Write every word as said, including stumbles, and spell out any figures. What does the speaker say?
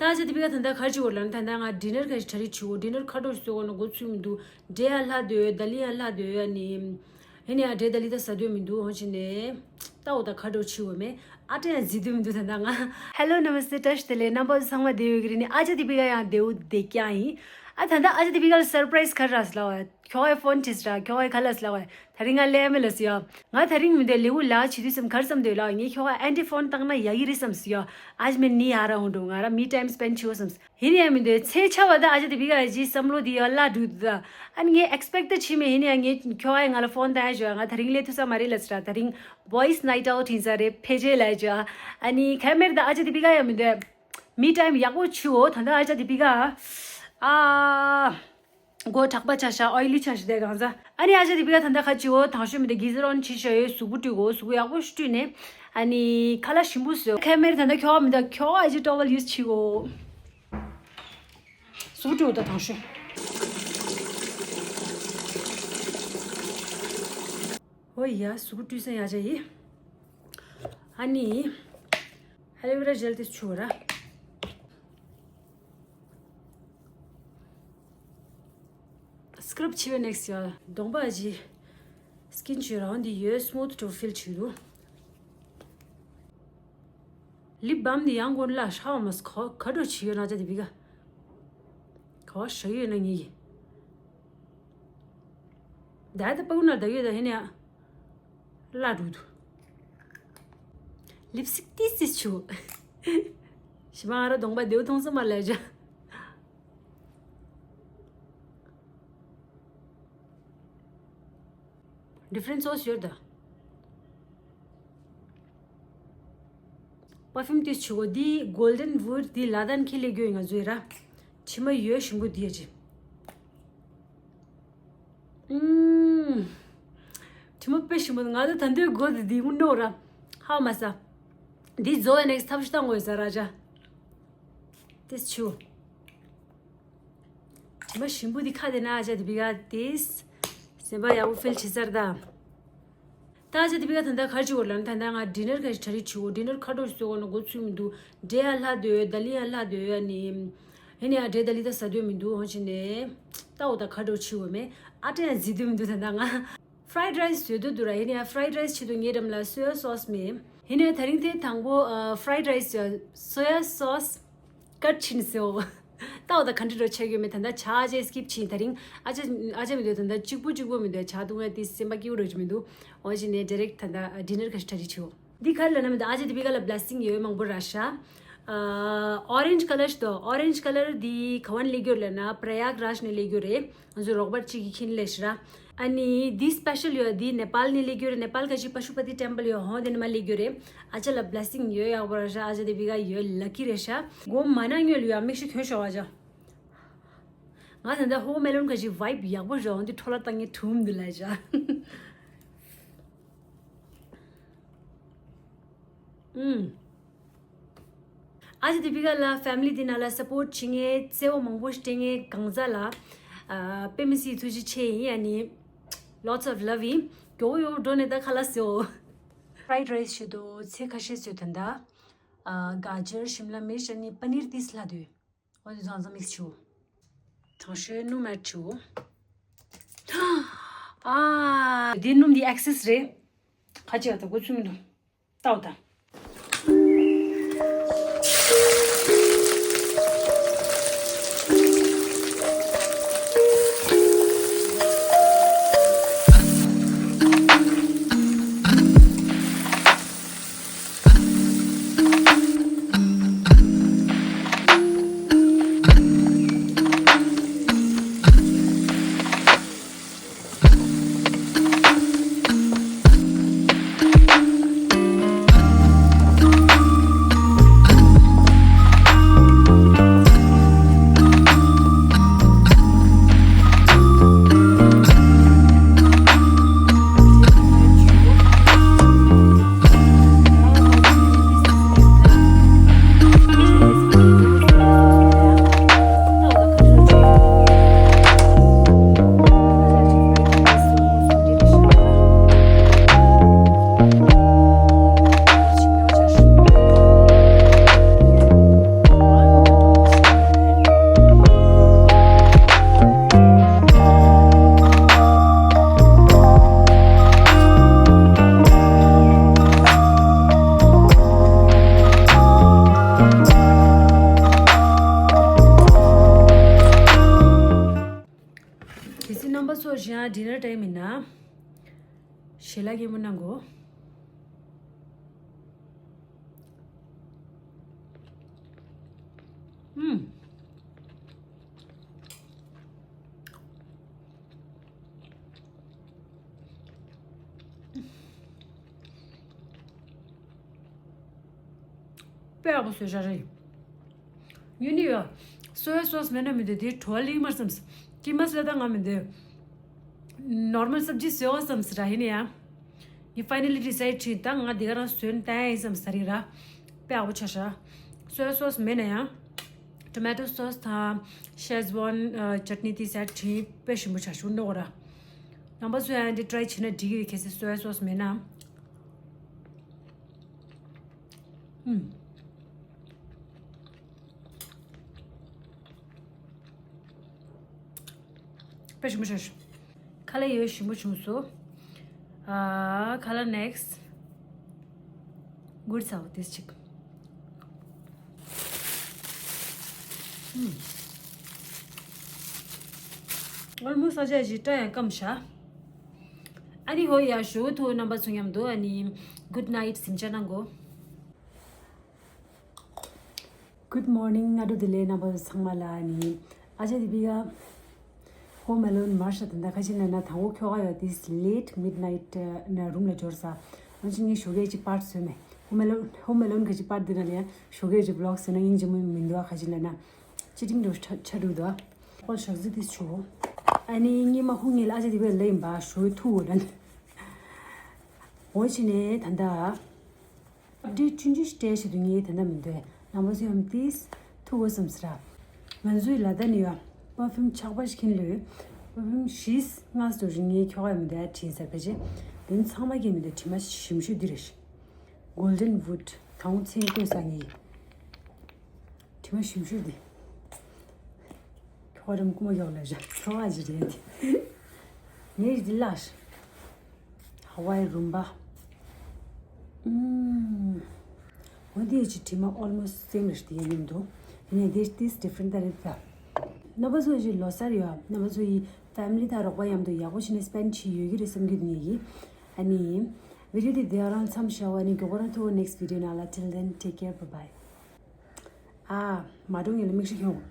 ད་ཅི་དེ་བི་ག་ད་ལྟ་ག་རེ་བྱེད་དགོས་ལབ་ན། ད་ལྟ་ང་ཌི་ནར་ག་ཞིག་གྲ་སྒྲིག་བྱེད་དགོས། ཌི་ནར་ཁ་དྲོ་ཞིག་བཟོ་དགོས་ན་འགོ་ཚུགས་མི་འདུག་འབྲས་ཡང་ལྷག་སྡོད་ཡོད། ད་ལི་ཡང་ལྷག་སྡོད་ཡོད། ཨ་ནི་ཡིན་ནའང་འབྲས་ད་ལི་ད་ཟ་འདོད་མི་འདུག་འོ་བྱས་ནས་ད་འོ་ད་ག་རེ་བྱེད་དགོས་མེད། ཨ་ཏྲ་ཡང་བཟི་འདོད་མི་འདུག་ད་ལྟ་ང་། Hello, Namaste, བཀྲ་ཤིས་བདེ་ལེགས། རྣམ་པ་ཚོ་ཚང་མ་བདེ་ཡོད་ཀྱི་རེད། ནི་ཨ་ཅག་དེ་བི་ག་ཡང་བདེ་བོ་བསྡད་ཀྱང་ཡིན། ཨ་ད་ལྟ་ཨ་ཅག་དེ་བི་ག་ལ་སར་པ་རའི་སི་ག་རེ་རག་སོང་ལབ་པ། ཁྱོ་གའི་ཕོན་ཁྲིད་ར། ཁྱོ་གའི་ཁ་ལག་ཟ་ལབ་པ། ད་རིང་ང་ལས་མེད་ལ་ཟེར་ཡ། ང་ད་རིང་མི་འདོད་ལེའུ་ལ་བྱེད་དུས་སམ་གར་སམ་འདོད་ལ། ངས་ཁྱོ་ག་ཨན་ཊི་ཕོན་བཏང་ན་ཡག་གི་རེད་སམ་ཟེར་ཡ། आज मैं नहीं आ रहा हूँ འགྲོ། ང་ར་མི་ཊའིམ་སི་པེན་ཌི་བྱེད་དགོས་སམ། ཡིན་ཡང་མི་འདོད་ཚེ་ཆ་བ་ད་ཨ་ཅག་དེ་བི་ག་ཡ་ཅི་བསམ་བློ་དེ་ཡ་ལ་འགྲོ་འདུག་ད་ཨ་ནི་ངས་ཨེག་སི་པེག་ཊི་བྱེད་མེད། ཡིན་ཡང་ངས་ཁྱོ་ག་ཡ་ང་ལ་ཕོན་བཏང་ཡ་ཞུ་ཡ། ང་ད་རིང་ལས་ཐུབ་ས་མ་རེད་ལ་ཟེར་ར། ད་རིང་བོ་ཡི་སི་ནའིཊ་ཨའུཊ་ཡིན་ས་རེད། ཕལ་ཆེར་ལ་ཞུ་ཡ། ཨ་ནི་ག་མེད་ད་ཨ་ཅག་དེ་བི་ག་ཡ་མི་འདོད། མི་ཊའིམ་ཡག་པོ་བྱེད་འོ། ད་ད་ཨ་ཅག་དེ་བི་ག་ཨ། མགོ་དྲག་པ་ཆགས་ཤག་ཨོ་ཡི་ལི་ཆགས་ཤག་དེ་གང་ཟ། ཨ་ནི་ཨ་ཅག་དེ་བི་ག་ད་ལྟ་ཁ་ཅིག་འོ་དང་ཤོས་མི་དེ་གི་ཟེར་ཨོན་ཆི་ཤ་ཡོད། གཟུགས་པོ་བཀྲུས་གོ། གཟུགས་པོ་ཡག་པོ་ཞིག་བཀྲུས་ནས་ཨ་ནི་ཁ་ལག་ཞིམ་པོ་ཟོས། ཁ་མེར་ད་ལྟ་ཁྱོ་ག་མི་ད་ཁྱོ་ག་ཨ་ཅག་ཊོ་ཝལ་ཡུ་སི་བྱེད་གོ། གཟུགས་པོ་བཀྲུས་འོ་ད་དང་ཤོས། ཨོ་ཡ་གཟུགས་པོ་བཀྲུས་ས་ཡ་ཅག་ཡིན། ཨ་ནི་ཨ་ལོ་ཝེ་ར་ཇེལ་དེ་བྱུག་ར། སི་ཀྲབ་བྱས་པའི་ནེག་སི་ཡ་གདོང་པ་ཨ་ཅག་སི་ཀིན་ཅི་རང་འདི་ཡོད། སི་མུ་ཐི་འགྲོ་ཕིལ་བྱེད་འདུག་ལིབ་བམ་འདི་ཡང་གོན་ལ་ཧྲ་བ་མ་སི་ཁོ་ག་འགྲོ་བྱེད་ཡོད་ན་ཅག་དེ་བི་ག་ག་བ་ཧྲ་ཡོད་ན་ངེད་ཀྱི་ད་ད་པ་ཀུ་ན་ད་ཡོད་ད་ཧེ་ནས་ལ་འགྲོ་འདུག་ལིབ་སི་ཊིག་ཏིས་ཏིས་བྱུག་ཞི་མ་ང་ར་གདོང་པ་བདེ་བོ་མཐོང་ས་མ་ལ་ཅག་ཌི་ཕ་རེན་སི་སོ་སོ་ཡོད་ད། པར་ཕིའུམ་དེ་བྱུག་གོ། འདི་གོལ་ཌན་ཝུད། འདི་ལ་དན་ཁི་ལས་རྒྱུ་ཡིན་ང་ཚོའི་ར། དྲི་མ་ཡོད་ཞིམ་པོ་འདི་ཡ་ཅི། ཨུམ། དྲི་མ་དཔེ་ཞིམ་པོ་ང་ཚོ་ད་འདོད་གོ་འདི་འདི་མུ་ནོ་ར། ཧའོ་མ་ས། འདི་ཛོ་ཨེན་ཨེགས་ཐབས་ཤི་བཏང་དགོས་ས་ར་ཅག་དེ་བྱུག་དྲི་མ་ཞིམ་པོ་འདི་ཁ་དེ་ན་ཨ་ཅག་དེ་བི་ག་དེས་སེམས་པ་ཡག་པོ་ཕིལ་བྱེད་ཚར་ད། ད་ཨ་ཅག་དེ་བི་ག་ད་ལྟ་ག་རེ་བྱེད་དགོས་ལབ་ན། ད་ལྟ་ང་ཌི་ནར་ག་ཞིག་གྲ་སྒྲིག་བྱེད་དགོས། ཌི་ནར་ཁ་དྲོ་ཞིག་བཟོ་དགོས་ན་འགོ་ཚུགས་མི་འདུག་འབྲས་ཡང་ལྷག་སྡོད་ཡོད། ད་ལི་ཡང་ལྷག་སྡོད་ཡོད། ཨ་ནི་ཡིན་ནའང་འབྲས་ད་ལི་ད་ཟ་འདོད་མི་འདུག་འོ་བྱས་ནས་ད་འོ་ད་ག་འགྲོ་བྱེད་དགོས་མེད། ཨ་ཏྲ་ཡང་བཟི་འདོད་མི་འདུག་ད་ལྟ་ང་། ཕ་རའེ་ཌི་རའེ་སི་བཟོ་འདོད་འདུག་ར། ཡིན་ནའང་ཕ་རའེ་ཌི་རའེ་སི་བྱེད་དུས་ངའི་འགྲམ་ལ་སོ་ཡ་སོ་སི་མེད། ཡིན་ནའང་དེ་རིང་དེ་དང་པོ་ཕ་རའེ་ཌི་རའེ་སི་སོ་ཡ་སོ་སི་ཀཊ་ཕྱིན་སོ། ད་འོ་ད་ག་འདྲ་འགྲོ་ཆགས་ཡོད་མེད་ད་ལྟ་ཆ་ཨ་ཅེ་སི་ཀིབ་ཕྱིན། དེ་རིང་ཨ་ཅེ་ཨ་ཅེ་མི་འདུག་ད་ལྟ་གཅིག་པུ་གཅིག་པུ་མི་འདུག་ཆ་འཐུང་ཡ་དེ་སེམས་པ་སྐྱིད་པོ་འགྲོ་གི་མི་འདུག་འོ་བྱས་ནས་ཌི་རེག་ད་ལྟ་ཌི་ནར་ག་ཞིག་གྲ་སྒྲིག་བྱེད་འོ། འདི་ག་རེ་ལབ་ན་མི་འདུག་ཨ་ཅེ་དེ་བི་ག་ལ་བྷི་ལེ་སིང་ཡོད་མང་པོ་ར་ཤ། ཨོ་རེན་ཇི་ཀ་ལར་ཞིག་འདུག་ཨོ་རེན་ཇི་ཀ་ལར་འདི་ག་བ་ནས་སླེབས་ཡོད་ལབ་ན་པྲ་ཡཱག་རཱཇ་ནས་སླེབས་ཡོད་རེད། ང་ཚོའི་རོགས་པ་གཅིག་གིས་ཁྱེར་སླེབས་ཤག་ར། ཨ་ནི་འདི་སི་པེ་ཤལ་ཡོད། འདི་ནེ་པཱལ་ནས་སླེབས་ཡོད་རེད། ནེ་པཱལ་ག་ཅིག་པ་ཤུ་པ་ཏི་ཊེམ་པལ་ཡོད། ཧོ་དེ་ནས་མར་སླེབས་ཡོད་རེད། ཨ་ཅེ་ལ་བྷི་ལེ་སིང་ཡོད་ཡག་པོ་ར་ཤ། ཨ་ཅེ་དེ་བི་ག་ཡོད་ལ་ཀི་རེད་ཤ། མགོ་མ་ན་སྔོན་ལ་ཡོད་མིག་ཤེལ་གྱོན་ཤོག་ཨ་ཅེ། ང་ད་ལྟ་ཧོ་མེ་ལོན་ག་ཅིག་ཝའིབ་ཡག་པོ་རེད། འོ་འདི་འཕྲོ་བརླག་བཏང་ངས་གྲུམ་འདི་ལ་ཅེ། ཨུམ། ཨ་ཅེ་དེ་བི་ག་ལ་ཕེ་མི་ལི་དེ་ནང་ལ་སཔོརྚ་བྱེད་མཁན་གཙོ་བོ་མང་པོ་སྤྲད་མཁན་གང་ཟག་ལ་ཨ་དཔེ་མི་སྲིད་ཐུགས་རྗེ་ཆེ་ཡིན། ཨ་ནི་lots of love ཡིན། མགྱོགས་པོ་ཡོང་འགྲོ་ནས་ད་ཁ་ལག་ཟོས། ཕ་རའེ་ཌི་རའེ་སི་བྱེད་དོ། ཚལ་ཁ་ཤས་ཟོས། ད་ལྟ་ཨ་ག་ཇར་ཤིམ་ལ་མིར་ཅ་ནི་པ་ནིར་ཏིས་ལྷག་དུས། འོ་དེ་ཚང་ཚང་མིག་སི་བྱེད། དྲང་ཤོས་སྣུམ་ཨེཌ་བྱེད། ཨ་འདི་སྣུམ་འདི་ཨེག་སེ་སི་རེད། ཁ་ཅིག་ཨ་ད་འགོ་ཚུགས་མི་འདུག་ལྟ་འོ་ད། ང་ཌི་ནར་ཊའིམ་ཡིན་ན་ཞལ་ལག་མཉེས་པོ་གནང་དགོས། ཨུམ། དཔེ་ཡག་པོ་བཟོས་བཞག་རེད། ཡུན་ནི་ཡོད། སོ་ཡ་སོ་སི་མེད་ན་མི་འདོད་དེ་བྲོ་བ་ལིང་མར་བསམས། ཀི་མ་སི་ལ་ད་ང་མི་འདོད། ནོར་མལ་སབ་ཇི་བཟོས་བསམས་ར་ཡིན་ཡ། ངས་ཕའི་ནལ་ལི་ཌི་སའིཌ་བྱས། ད་ང་འདི་ག་རང་བཟོས་ན་ད་ཡིན་བསམས་ས་རེད་ར། དཔེ་ཡག་པོ་ཆགས་ཤག་སོ་ཡ་སོ་སི་མེད་ན་ཡང་ཊོ་མེ་ཊོ་སོ་སི་དང་ཤེ་ཛ་ཝན་ཅཊ་ནི་དེ་སེཊ་བྱས། དཔེ་ཞིམ་པོ་ཆགས་ཤག་འདུག་ར། རྣམ་པ་ཚོ་ཡང་འདི་ཊྲའི་བྱས་ན་འགྲིག་གི་རེད། གལ་སྲིད་སོ་ཡ་སོ་སི་མེད་ན། ཨུམ། དཔེ་ཞིམ་པོ་ཆགས་ཤག་ཁ་ལག་ཡོད་ཞིམ་པོ་བྱུང་སོང་། ཨ། ཁ་ལག་ནེག་སི་ཊི། གུར་ཚ་བོ་དེ་གཅིག་ཨུམ། ཨོལ་མོ་སི་ས་ཆ་ཞིག་སྐྲ་ཡང་སྐམ་ཤག་ཨ་ནི་ཧོ་ཡ། ཞོ་ཐོ་རྣམ་པ་ཚོ་མཉམ་དུ་ཨ་ནི་གུཌ་ནའིཊ་གཟིམ་འཇག་གནང་གོ། Good morning. སྔ་དྲོ་བདེ་ལེགས་རྣམ་པ་ཚང་མ་ལ། ཨ་ནི་ཨ་ཅག་དེ་བི་ག་ཧོམ་ཨེ་ལོན་མར་ཤ། ད་ལྟ་ཁ་ཅིག་ལ་ན་དང་པོ་ཁྱོ་ག་ཡོད་དེ་ལེཊ་མིཌ་ནའིཊ་ན་རུམ་ལ་འབྱོར་ས། ཨ་ཅག་ངས་ཞོགས་ཀས་ཅིག་པར་བཟོས་མེད། ཧོམ་ཨེ་ལོན་ཧོམ་ཨེ་ལོན་ཁ་ཅིག་པར་འདི་ན་ལ་ཡ་ཞོགས་ཀས་ཅིག་བི་ལོག་བཟོས་ན་སྙིང་རྗེ་མོ་མི་འདུག་ཨ། ཁ་ཅིག་ལ་ན་ཅི་ཏིང་འགྲོ་ཆ་ཆ་འགྲོ་འདུག་ཨ། ཁོ་ཞག་རྩི་དེ་ཆུ། ཨ་ནི་ཉི་མ་ཧུ་ངེ་ལ་ཨ་ཅག་དེ་བི་ག་ལ་ཡིན་པ་ཞོགས་ཐུག་འོ་ན། འོ་ཅི་ནས་ད་ལྟ། ཨབ་ཌེཊ་ཆུང་ཆུང་ཞིག་སྤྲད་བཞག་འདུག་ངས་ད་ལྟ་མི་འདོད། རྣམ་པ་ཚོ་ཡང་ཏིས་ཐུག་གོ་བསམ་ཟེར། ང་ཚོའི་ལ་དྭགས་ནས་ཡོད་པར་ཕིའུམ་ཆག་པ་ཞིག་ཁྱེར་ལོས། པར་ཕིའུམ་བཞི་ལྔ་ཙམ་རིང་ངས་ཁྱོ་ག་ཡང་མི་འདོད་ཡ་བྲིས་ཟེར། ཕལ་ཆེར་དེ་ཚང་མ་གིས་མི་འདོད། དྲི་མ་ཞིམ་ཤོས་འདི་རེད། གོལ་ཌེན་ཝུཌ། ད་འོང་མཚན་བཀོད་ས་ངས། དྲི་མ་ཞིམ་ཤོས་འདི། ཁྱོ་ག་རིམ་རྐུ་མ་ཡོག་ལ་བཞག་ཁྱོ་ག་ཅིག་རེད་དེ། ངས་འདི་ལ། ཧ་ཝའི་རུམ་པ། ཨུམ། འོ་འདི་ཅི་དྲི་མ་ཨོལ་མོ་སི་སེམ་རེད་དེ་ཡིན་འདུག་དེ་ནས་this this different ད་རེད་ད། རྣམ་པ་ཚོ་ཞིག་ལོ་གསར་ཡོད། རྣམ་པ་ཚོ་ཡི་ཕེ་མི་ལི་དང་རོགས་པ་མཉམ་དུ་ཡག་པོ་བྱས་ནས་སྤེན་བྱེད་ཡོད་ཀྱི་རེད་བསམ་གྱི་འདུག་ངེད་ཀྱིས། ཨ་ནི། བི་ཌི་ཡོ་འདི་དེ་རང་མཚམས་བཞག་ཨ་ནི་མགྱོགས་པོ་རང་ཐུག་next video ནང་ལ། till then take care, bye bye. ཨ། མ་འགྲོ་ངེད་ལ་མིག་ཤེལ་ཁྱོངས།